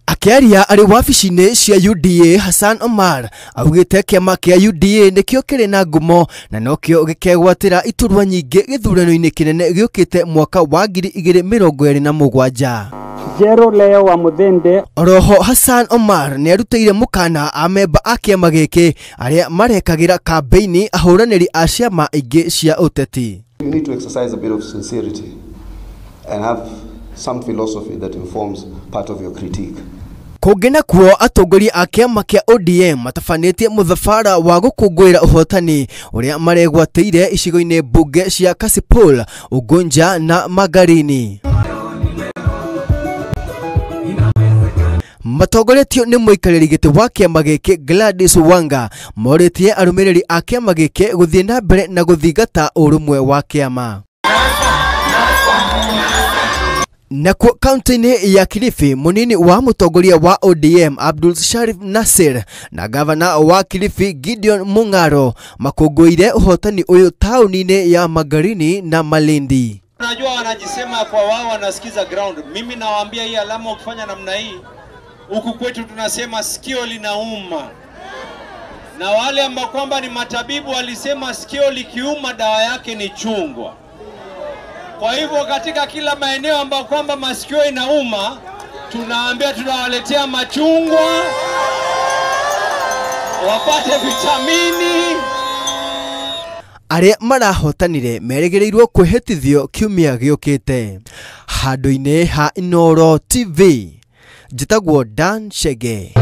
Akĩaria arĩ wabici-inĩ cia UDA, Hassan Omar augĩte kĩama kĩa UDA nĩkĩo kĩrĩ na ngumo na nokĩo gĩkegwatĩra iturwa nyingĩ gĩthurano-inĩ kĩnene gĩũkĩte mwaka wa 2027. Jero Leo wa Muthende. Oroho Hassan Omar nĩarutĩire mũkana amemba a kĩama gĩkĩ arĩa marekagĩra kambĩini ahũranĩri a ciama ingĩ cia ũteti. You need to exercise a bit of sincerity and have some philosophy that informs part of your critique. Kũngĩ nakuo atongoria a kĩama kĩa ODM matabanĩtie mũthabara wa gũkũngũĩra ũhotani ũrĩa maregwatĩire icigo-inĩ mbunge cia Kasipul, Ugunja na Magarini. Matongoretio nĩ mũikarĩri gĩtĩ wa kĩama gĩkĩ Gladys Wanga morĩtie arũmĩrĩri a kĩama gĩkĩ gũthiĩ na mbere na gũthingata ũrũmwe wa kĩama. Nakuo kaunti-inĩ ya Kilifi, mũnini wa mũtongoria wa ODM Abdul Sharif Nasir na gavana wa Kilifi Gideon Mung'aro makũngũĩire ũhotani ũyũ taũni-inĩ ya Magarini na Malindi. Unajua wanajisema kwa wao wanasikiza ground. Mimi nawaambia hii alama ukifanya namna hii, huku kwetu tunasema sikio linauma. Na wale ambao kwamba ni matabibu walisema sikio likiuma dawa yake ni chungwa. Kwa hivyo katika kila maeneo ambao kwamba masikio inauma, tunaambia tunawaletea machungwa wapate vitamini. Arĩa marahotanire merĩgĩrĩirwo kwĩhĩtithio kiumia gĩũkĩte. Handũ-inĩ ha Inooro TV, njĩtagwo Dan Chege.